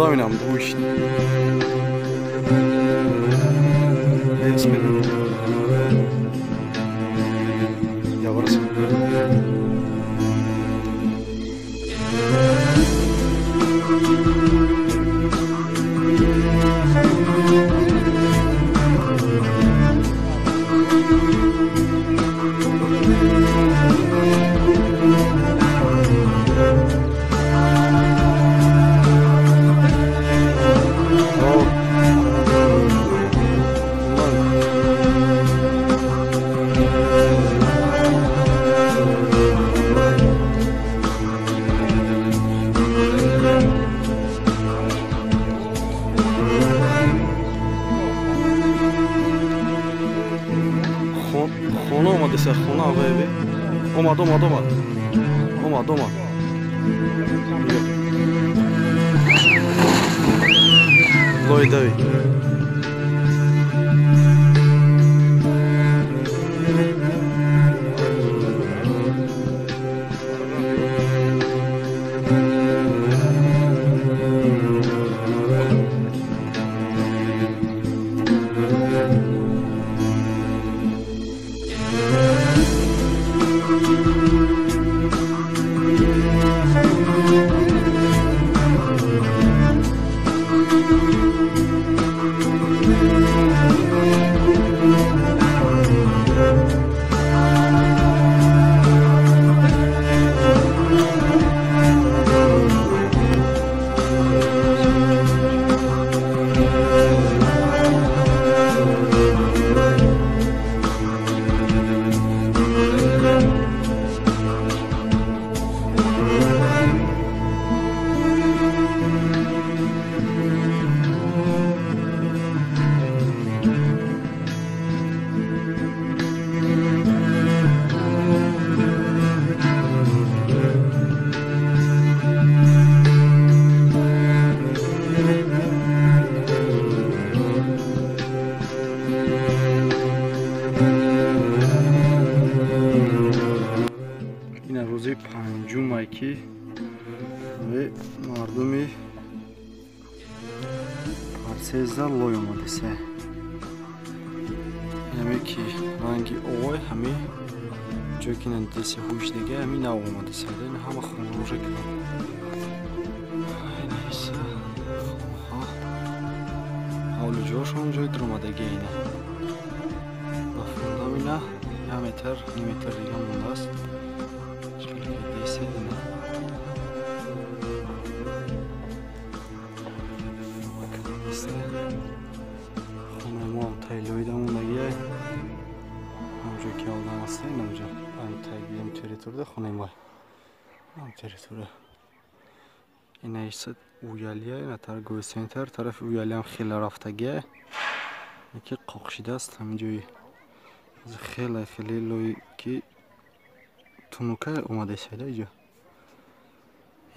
Фундаментам гӯшт. Хона омадеса, хона авайве. Омад, омад, омад. Омад, омад. Лой дави. Рӯзи панҷумай ки мардуми Парсеза лой омадеса. Ҳаме ки ранги овой, ҳами ҷое ки надидасе ҳуш дига, ҳами нав омадеса. Ҳама хонаро кардам. Инаиса ҳавлиҷоашон ҷои дуромадагия ина. Ба фундамина як метр, ним метр дига мондааст. Хонаи мо тайлоида мондагия. Ҳамҷо ки одам аст, инамҷо ам территорияда хонаи мо. Ам территория. Инаиса Уялия, ина торговый центр, тарафи Уялиям хеле рафтагия. Яке қоқшидааст ҳамин ҷои. Хеле хеле лои ки тунука омадесайда иҷо.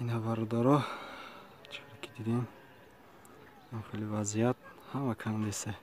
Ина бародаро, чаро ки дидем, хеле вазъият ҳама кандеса.